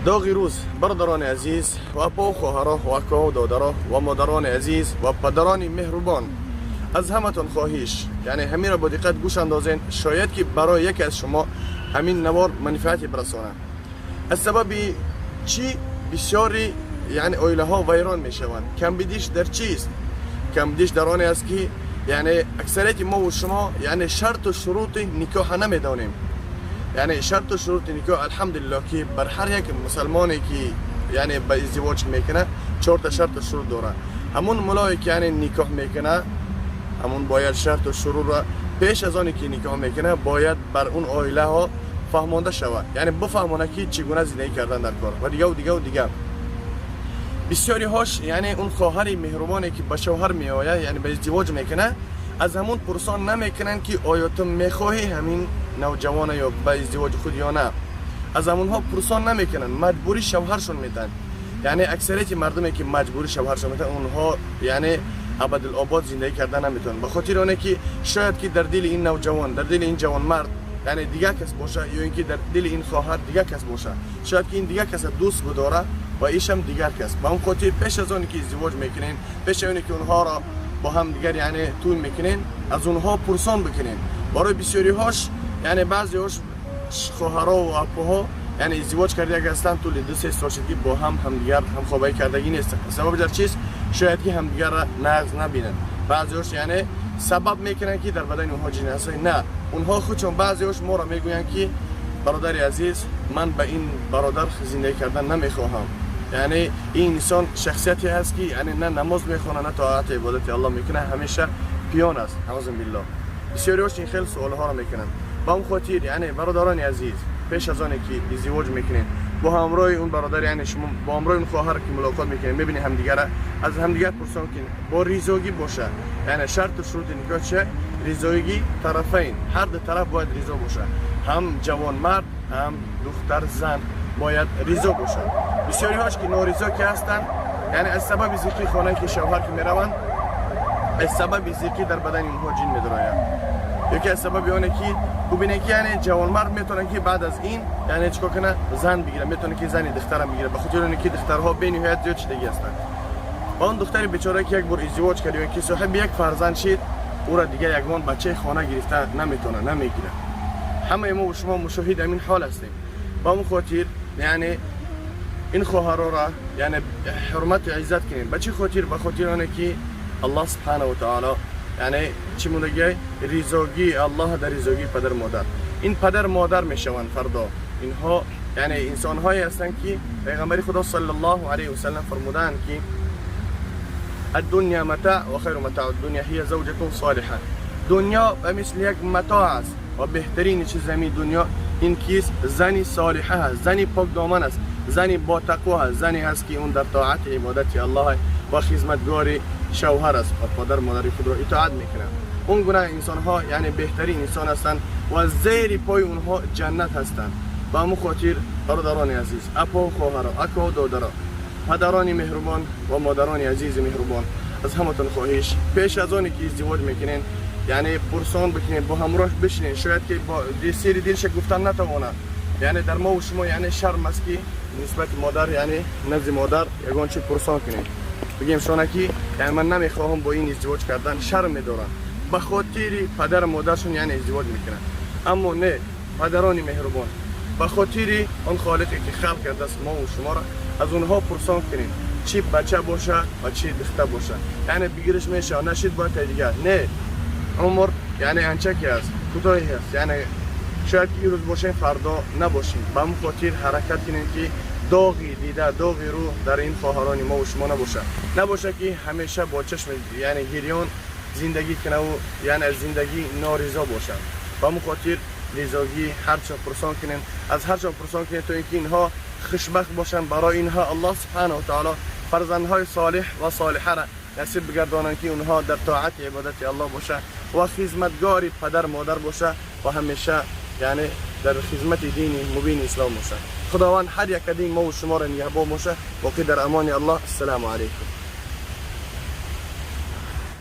Доғи рӯз, бародарони азиз ва апо, хоҳаро ва акоҳу додаро ва модарони азиз ва падарони меҳрубон, аз ҳаматон хоҳиш, яъне ҳаминро бо диққат гӯш андозен, шояд ки барои яке аз шумо ҳамин навор манфиате бирасонад. Аз сабаби чӣ бисёри, яъне, оилаҳо вайрон мешаванд? Камбидиш дар чист? Камбидиш дар оне аст, ки, яъне, аксарияти мову шумо, яъне, шарту шурути никоҳа намедонем. Яъне шарту шурути никоҳ, алҳамдулиллоҳ, ки бар ҳар як мусалмоне, ки, яъне, ба издивоҷ мекунад, чорта шарту шурут дорад. Ҳамун мулое ки, яъне, никоҳ мекунад, ҳамун бояд шарту шурутро пеш аз оне ки никоҳ мекунад, бояд бар он оилаҳо фаҳмонда шавад, яъне бифаҳмонад, ки чӣ гуна зиндагӣ кардан дар кор ва дигаву дигаву дигар. Бисёриҳош, яъне, он хоҳари меҳрубоне, ки ба шавҳар меояд, яъне ба издивоҷ мекунад, аз ҳамун пурсон намекунанд, ки оё ту мехоҳӣ ҳамин навҷавона ё ба издивоҷи худ ё на. Аз ҳамунҳо пурсон намекунанд, маҷбурӣ шавҳаршон метаҳанд. Яъне аксарияти мардуме, ки маҷбурӣ шавҳаршон метаҳанд, онҳо, яъне, абадилобод зиндагӣ карда наметавонанд, ба хотири оне ки шояд ки дар дили ин навҷавон, дар дили ин ҷавонмард, яъне, дигар кас боша ё ин ки дар дили ин хоҳар дигар кас боша. Шояд ки ин дигар каса дӯст бидора ва ишам дигар кас. Ба он хотир пеш аз оне ки издивоҷ мекунен, пеш аз оне ки онҳоро бо ҳам дигар, яъне, тӯй мекунен, аз онҳо пурсон бикунен. Барои бисёриҳош, яъне, баъзеҳош хоҳаро ва апоҳо, яъне, издивоҷ карда ҳастанд, тӯли 2-3 сол шуд, ки бо ҳам ҳамдигар ҳамхобагӣ кардагӣ нестанд. Сабаби дар чист? Шояд ки ҳамдигарра нағз набинанд. Баъзеҳош, яъне, сабаб мекунанд, ки дар бадани онҳо ҷин аст. На, онҳо худшон, баъзеҳош моро мегӯянд, ки бародари азиз, ман ба ин бародар зиндагӣ кардан намехоҳам, яъне ин инсон шахсияте ҳаст, ки, яъне, на намоз мехонад, на тоати ибодати Аллоҳ мекунад, ҳамеша пиён аст, наъузу биллоҳ. Бисёриҳош ин хел суолҳоро мекунанд. Ба он хотир, яъне, бародарони азиз, пеш аз оне ки издивоҷ мекунед, бо ҳамроҳи он бародар, яъне шумо бо ҳамроҳи он хоҳар ки мулоқот мекунед, мебинед ҳамдигара, аз ҳамдигар пурсон кунед, бо ризогӣ боша. Яъне шарту шурути никоҳ чия? Ризоигӣ тарафайн, ҳар ду тараф бояд ризо бошад, ҳам ҷавонмард, ҳам духтар зан бояд ризо бошад. Бисёриҳош ки норизо ки ҳастанд, яъне аз сабаби зиқии хонае ки шавҳар ки мераванд, аз сабаби зиқӣ дар бадани онҳо ҷин медарояд ё ки аз сабаби оне ки бубинед, ки, яъне, ҷавонмард метавонад, ки баъд аз ин, яъне, чикор кунад? Зан бигирад, метавонад, ки зани духтарам бигирад, ба хотири оне ки духтарҳо бениҳоят зиёд шидагӣ ҳастанд. Ва он духтари бечора, ки як бор издивоҷ кард ё ки соҳиби як фарзанд шид, ӯра дигар ягон бачаи хона гирифта наметавонад, намегирад. Ҳамаи мо шумо мушоҳиди ҳамин ҳол ҳастем. Ба он хотир, яъне, ин хоҳарора, яъне, ҳурмату иззат кунем. Ба чӣ хотир? Ба хотири оне ки Аллоҳ субҳанаҳу ва таоло, яъне, чӣ мондагиай? Ризогии Аллоҳ дар ризогии падар модар. Ин падар модар мешаванд фардо. Инҳо, яъне, инсонҳое ҳастанд, ки пайғамбари Худо саллаллоҳу алайҳи васалам фармудаанд, ки الدنيا متاع وخير متاع الدنيا هي زوجة صالحة. دنیا به مثل یک متاع است و بهترین چیز زمین دنیا این کیست؟ زنی صالحه هست، زنی پاک دامن است، زنی با تقوا هست، زنی هست که اون در طاعت عبادت الله و خدمتگار شوهر است و پدر مادر خود را اطاعت میکنه. اون گونه انسان ها، یعنی، بهترین انسان هستند و زیر پای اونها جنت هستند. به همون خاطر برادران عزیز، اپا و خواهرا، اکا و دادرا، падарони меҳрубон ва модарони азизи меҳрубон, аз ҳаматон хоҳиш: пеш аз оне ки издивоҷ мекунен, яъне, пурсон бикунед, бо ҳамроҳ бишинед. Шояд ки бо сири дилша гуфтан натавонад. Яъне дар мову шумо, яъне, шарм аст, ки нисбати модар, яъне назди модар ягон чи пурсон кунед, бигем шона, ки, яъне, ман намехоҳам бо ин издивоҷ кардан, шарм медорам. Ба хотири падару модаршон, яъне, издивоҷ мекунанд. Аммо не, падарони меҳрубон, ба хотири он холиқе, ки халқ кардааст мову шуморо, аз онҳо пурсон кунем, чӣ бача боша ва чӣ духта боша. Яъне бигириш мешава, нашид бояд дигар не. Умр, яъне, анчаке аст, кӯтоҳе аст, яъне шояд ки ирӯз бошем, фардо набошем. Ба ҳамн хотир ҳаракат кунем, ки доғи дида, доғи рӯҳ дар ин хоҳарони мо шумо набошад, набошад, ки ҳамеша бо чашми, яъне, гирён зиндагӣ кунаву, яъне, аз зиндагӣ норизо бошад. Ба ҳамн хотир ризогӣ ҳарчо пурсон кунем, аз ҳарчо пурсон кунем, то ин ки инҳо хушбахт бошанд. Барои инҳо Аллоҳ субҳанаҳу таоло фарзандҳои солиҳ ва солиҳаро насиб бигардонанд, ки онҳо дар тоати ибодати Аллоҳ бошад ва хизматгори падар модар бошад ва ҳамеша, яъне, дар хизмати дини мубини ислом бошад. Худованд ҳар як кадим мову шуморо нигаҳбон бошад. Боқӣ дар амони Аллоҳ. Ассалому алайкум.